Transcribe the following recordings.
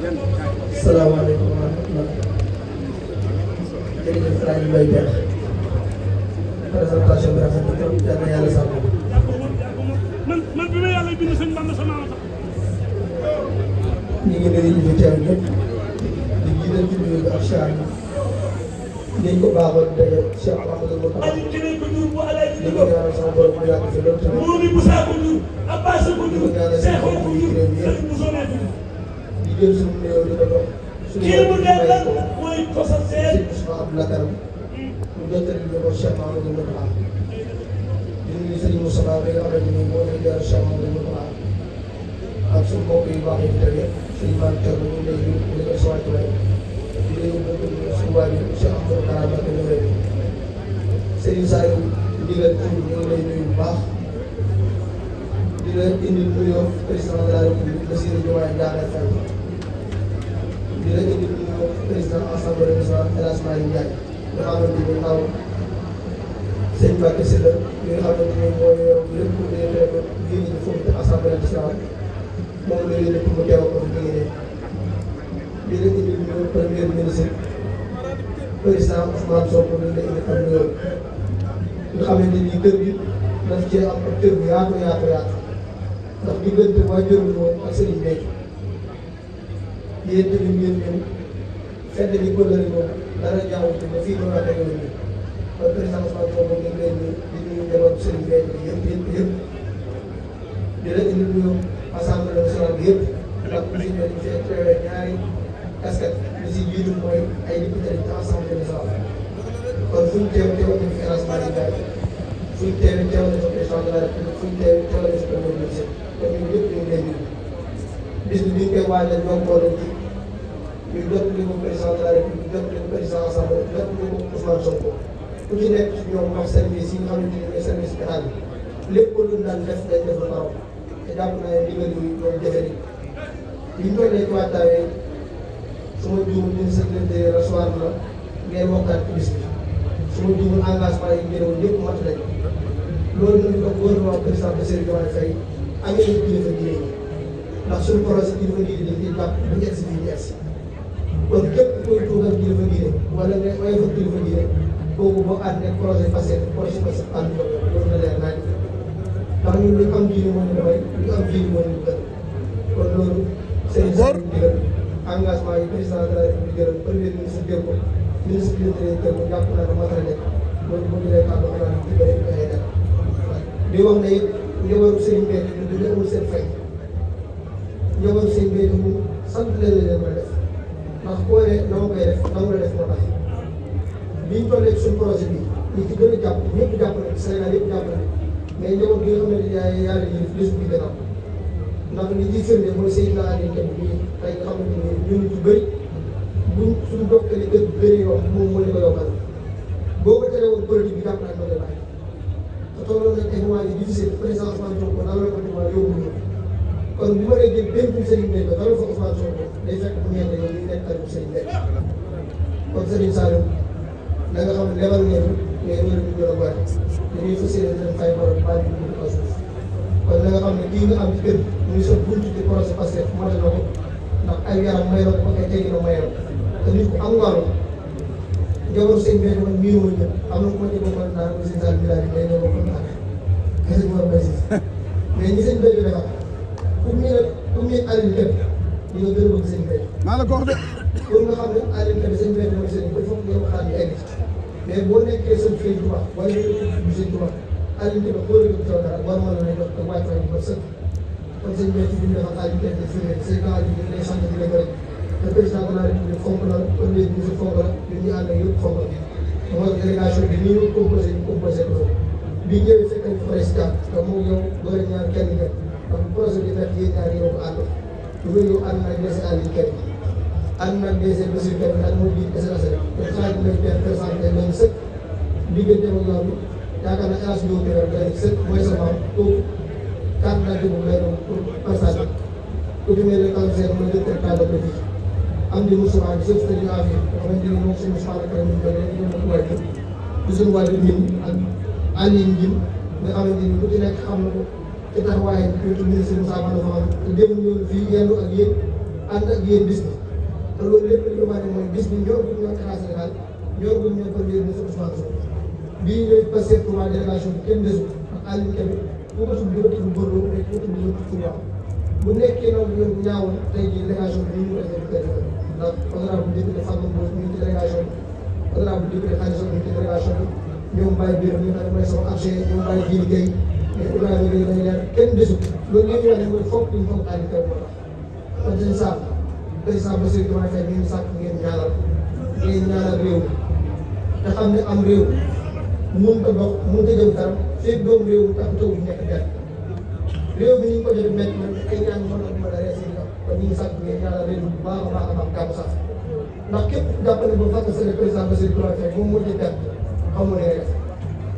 salaamaaleykum wa rahmatulah. jërëjëf El Hadj Mbaye Diakh présentation bi rafet na trop yal na yàlla sàmm. man bi ma yàlla bind sëñ Bamba sama tax. ñu ngi nuyu ñu fi teew ñëpp di jiital ci nuyu bi ak Cheikh bi ko baaxoon daje Cheikh Amadou Moustapha di ko ñaanal sama borom mu yàgg fi loolu tamit di ko ñaanal sama borom mu yëg réew mi yëpp di jël suñu nuyoo di ko dox suñu borom di may ko sëñ Moustapha Abdoulaye Karam mu jottali ñu ko Cheikh Amadou Moustapha di nuyu sëñ Moustapha bi nga xamante ni moo leen jaral Cheikh Amadou Moustapha ak suñu mbokk yu baax yi fi tawee suñu maam Thierno ñu ngi lay nuyu di ko soxla ci may di leen suñu waajur Cheikh Amadou Karam ak ñu lay Serigne Saliou ndigal ci ñu ngi lay nuyu bu baax di la indil nuyoo président de la République Bassirou Diomaye Diakhar Faye di la indil nuyoo président assemblée nationale El Hadj Malick Ndiaye nga xamante ni ndaw sëñ Mbacke Sylla mi nga xamante ni moo yor lépp lu ñuy traité génn ñi foofu ci assemblée nationale moom la ñuy mu teew ko fi ñu di la indil nuyoo premier ministre président Ousmane Sonko ñu la indil am nuyoo nga xamante ni kër gi daf cee am ak kër bu yaatu ndax diggante waa jërul woon ak Serigne Béthio yéen tamit ngeen ñëw fedd ni bëllëri moom dara jaawul ci ba fii ñu waxee yoon nii kon président Ousmane Sonko ñu ngi leen di nuyu njabootu Serigne Béthio yëpp di la indi nuyu assemblée nationale bi yëpp ndax bu si ñëwee ñu fi teewee ñaari casquette li si jiitu mooy ay député ci assemblée nationale kon fu ñu teew teewal nañu fi El Hadj Malick Ndiaye fu ñu teewee teewal nañu fi président de la République fu ñu teewee teewal nañu fi premier ministre kon ñun ñëpp ñu ngi leen di bis bi ñu koy waajal ñoo boole ci ñu jot li ko président de la République jot li ko président assemblée jot li ko Ousmane Sonko ku ci nekk ci ñoom wax service yi nga xamante ni mooy service pénal bi lépp lu ñu daan def day def lu baax te jàpp naa ne ndigal yi ñoom jafe nañ bi ñu tollee ci waxtaanee su ma juumul ministre de l'Intérieur recevoir na ngeen waxtaan ci bis bi su ma juumul engagement yi ngeen woon yëpp mat nañ loolu nag ñu ko gouvernement président Bassirou Diomaye Faye amee nañu kilifa diine yi ndax suñu projet kilifa diine dañ ciy jàpp ba ñu egsi fii ñu egsi kon képp koy tuugal kilifa diine wala nga way fa kilifa diine kooku boo ànd ak projet Pastef ànd ko loolu na leer naa ndax ñun lu am diine moo ñu damay lu am diine moo ñu gën kon loolu seen digal engagement yi président de la République jël premier ministre jël ko ministre de l'Intérieur jël ko jàpp naa ne mat na nekk loolu bu ñu lay kàddu xanaa ci bëri ko ay dara di wax ne it njabootu Serigne Béthio ñu duñu amul seen fay njabootu Serigne Béthio mu sant leen leen ma def ndax koo ne dama koy def dama la def moo tax biñ tollee suñu projet bi ñu ci gën a jàpp ñëpp jàpp na Sénégal yëpp jàpp na mais njaboot gi nga xam ne yàlla yi lis bi gën a ndax li ciy firnde mooy Seydina Aliou Kane bii tey nga xamante ni ñun ci bëri buñ suñu dokkali gën bëri yoon moom moo ñu ko yokkal boo ko teree woon politique bi jàpp naa ko lay bàyyi te tolloon nañ ay mois yu difficile président Ousmane Sonko dalal ko ci mois yóbbu ñu kon bu ma lay jël benn Serigne Béthio dalal fa Ousmane Sonko day fekk bu ñeente yow ñu nekk ak Serigne Béthio kon Serigne Saliou da nga xam ne lebal ngeen mais loolu ñu gën a boole dañuy fas yéene dinañ fay borom baa ñu dugg kaw suuf kon da nga xam ne kii nga am ci kër muy sa buntu ci projet Pastef mate na ko ndax ay yaram may na ko ay teggi na may na te nit ku am wàllu jabaru sëñ Béthio man miinu ma ñëpp am na ku ma ci bokkoon naa ko sëñ Sall bi daal di may ñoo bokkoon naa kese ñu war may si mais ñi sëñ Béthio defar ku miin Aliou Kane di nga gën a bëgg sëñ Béthio maa la ko wax de pour nga xam ne Aliou Kane sëñ Béthio mooy sëñ il faut que waxtaan bi egg mais boo nekkee seen fii Touba wala nga def sëñ Touba Aliou Kane xoolal ko taw dara war ma la lay jox te waay faay ba sëkk kon sëñ Béthio bi ñu defal Aliou Kane def firnde sëñ Aliou Kane lay sant di la gërëm te président de la République fonk la premier ministre fonk la ñun ñu ànd ak yëpp fonk la mooy délégation bi ni ñu composé ko bi ñëwee fekk nañ président te moom yow doole ñaar kenn nga ndax projet bi nag yéen ñaar yéen ko ànd lu yow ànd nag DG Aliou Kane ànd nag DG Bassirou Kane ak moom bii SNHLM te xaaj nañ benn présenté nañ sëkk diggante ak yoon bi yaakaar naa émission bi nga xam ne sëkk mooy sa maam kooku carte d'identité bu lay doon pour passage ku ci mel ne cancer mooy directeur cadre de vie am di Moussa bi chef de l'affaire nga xamante ni moom suñu Moussa Kane ñu ko ñu ko waajur di suñu waajur ñun ak Aliou Njim nga xamante ni ku ci nekk xam na ko ci taxawaay bi ministre Moussa Balla Fall te démb ñëw fii yendu ak yéen ànd ak yéen bis bi te loolu lépp li ko wane mooy bis bi ñor bu ñor État Sénégal ñor bu ñor premier ministre Ousmane Sonko bii ñu passé pour la délégation bi kenn desul ak Aliou Kébé ku ko tudd dina tudd Bordeaux rek ku ko tudd dina tudd Touba bu nekkee noonu ñoom ñaawoon tey jii délégation bi ñu defee bu koy ndax honorable député Fatma Mbodj ñu ngi ci délégation bi honorable député Khalifa ñu ngi ci délégation bi ñoom Baye Biir ñu xam ne mooy sama archer ñoom Baye Djili Gueye Ibrahima Gueye dañu leer kenn desul loolu li ñu wax ne mooy foog ñu foog Aliou Kébé moo tax kon seen saak président Bassirou Diomaye Faye ñu sàkk ngeen ñaanal réew te xam ne am réew mënut a dox mënut a jëm kanam fekk doomu réew mi tax taw bi nekk benn réew mi ni ñu ko jotee métti na ay ñaan mën na mën a rees yi kon ñu ngi sàkk ngeen ñaanal réew mi bu baax a baax a baax gàmm sax ndax képp jàpp ne ba fàkk seen président Bassirou Diomaye Faye moom moo ci benn xamu ne rek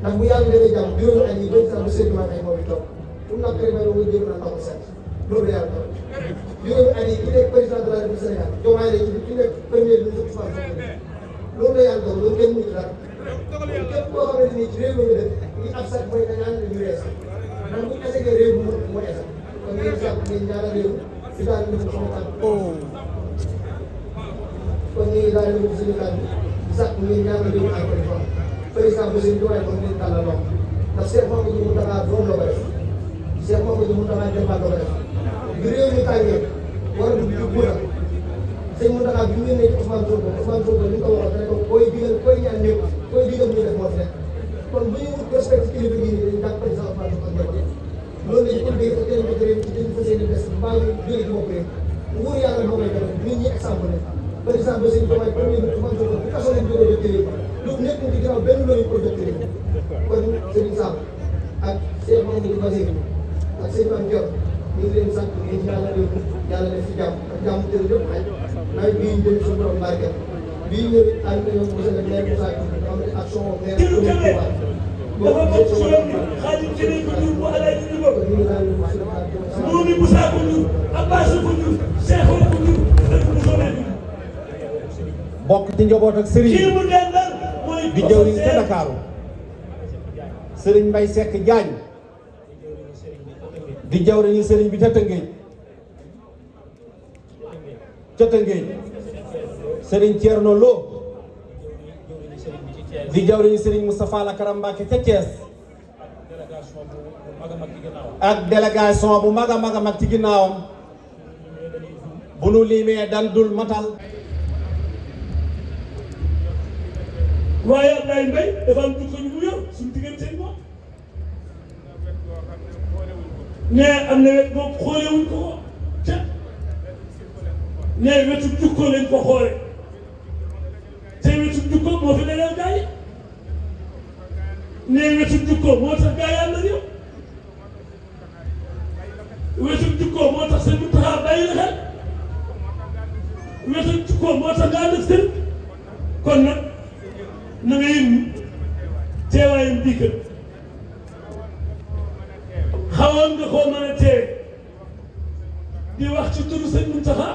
ndax bu yàlla defee jàmm juróomi at yi président Bassirou Diomaye Faye moo fi toog fu mu naqaree ba nga jëm naa ndox set loolu yàlla toog juróomi at yi ki nekk président de la République Sénégal Diomaye la ci ki nekk premier ministre Ousmane Sonko loolu la yàlla toog loolu kenn mënu ci dara képp koo xamante ni ci réew mi nga def li ab sax mooy dañaan ne ñu rees ndax bu ñu essayé réew mi mu ees kon ngeen sàkk ngeen ñaanal réew mi daal di def sama kàddu kon ñu ngi daal di def suñu kàddu di sàkk ngeen ñaanal réew mi encore une fois président Bassirou Diomaye kon ngeen tàllal loxo ndax Cheikh Mamadou Mountakha doom la ko def Cheikh Mamadou Mountakha jëmbaat la ko def bi réew mi tàngee war a dugg ci guura sëñ Mountakha bi mu ngi nekk Ousmane Sonko li nga ko waxoon rek koy digal koy ñaan ñëpp koy digal ñu def moo fi nekk kon bu ñu wut respect ci kilifa gi dañu jàpp président Ousmane Sonko ak njaboot loolu la ci pour dégg ak keneen ko réew ci dañu fas yéene des mbaa ñu jóge ci bopp réew nguur yàlla moo koy def ñun ñi exemple ne président Bassirou Diomaye premier ministre Ousmane Sonko bu kaso lañ jógee jot réew lu nekk ci ginnaaw benn loolu pour jot réew kon Serigne Sam ak Cheikh Mamadou Bassirou ak sëñ Mame Dior ñu ngi leen sant ngeen ñaanal réew mi yàlla def ci jàmm ak jàmm tëdd lépp xaj nawet bii ñu jëm suñu borom barkeel bii ñëw it ànd nañoo monsieur le maire Moussa Diouf nga xam ne action maire dafa bokk ci yoon bi Xaadim ci nañ ko jur bu Alaaji ñu bokk Moumi Moussa ko jur Abbas ko jur Cheikh ko jur ak Moussa ko jur bokk ci njaboot ak sëriñ kii mu dendal mooy di jëwriñ ca Dakaaru sëriñ Mbaye Seck Diagne di jawriñu sëriñ bi ca Tëngéej sëriñ Thierno Lo di jawriñu sëriñ Moustapha Lakaram Mbacké ca Thiès ak délégation bu mag a mag a mag ci ginnaawam bu nu limee dan dul matal waaye Ablaye Mbaye dafa am jikko ñu mu yor suñu diggante moom mais am na wet boobu xoolewuñ ko ca mais wetu jukko lañ ko xoole te wetu jukko moo fi dalal gaa yi mais wetu jukko moo tax gaa yi am na yow wetu jukko moo tax seen Mountakha bàyyi la xel wetu jukko moo tax nga ànd ak seen kon nag na nga yëg teewaayam bii kat xawoon nga koo mën a teewe di wax ci turu sëñ Mountakha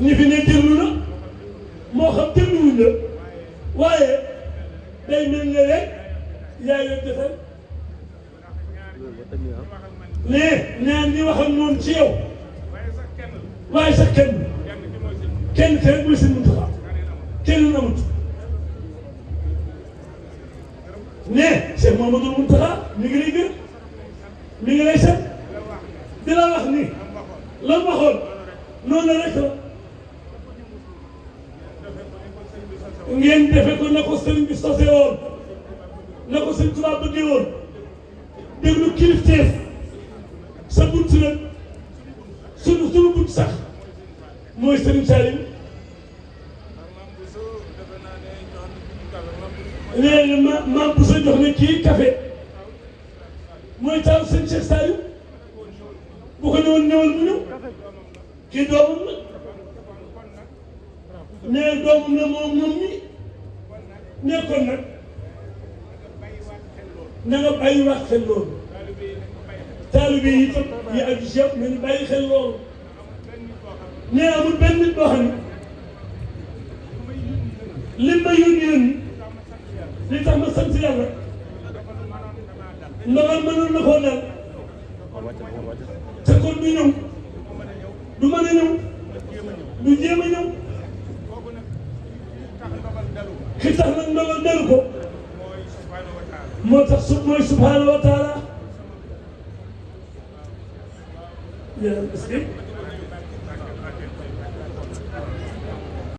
ñi fi ne déglu la moo xam dégluwuñ la waaye day mel ne rek yaa yor defal nee ñi wax ak moom ci yow waaye sax kenn rek mooy sëñ Mountakha kenn amut ne Cheikh Mamadou Mountakha mi ngi lay gërëm mi ngi lay set di la wax ni la mu waxoon noonu rek la ngeen defe ko na ko sëriñ bi sosee woon na ko sëriñ Tuubaa bëggee woon déglu kilifteef sa bunt nag sunu bunt sax mooy sëriñ Salim nee na maam bu sa jox ne kii café mooy taal sëñ Cheikh Salim bu ko ñëwoon mu ñëw kii doomam la nee doomam la moom mi nekkoon nag na nga bàyyi wax xel loolu taalibe yi itam yi aju si yow nañu bàyyi xel loolu nee amul benn nit boo xam ne li ma yónni li tax ma sant yàlla ndogal mënoon na koo dal te kon du ñëw du mën a ñëw du jéem a ñëw ki tax nag ndogal dalu ko moo tax mooy subhanahu wa taala.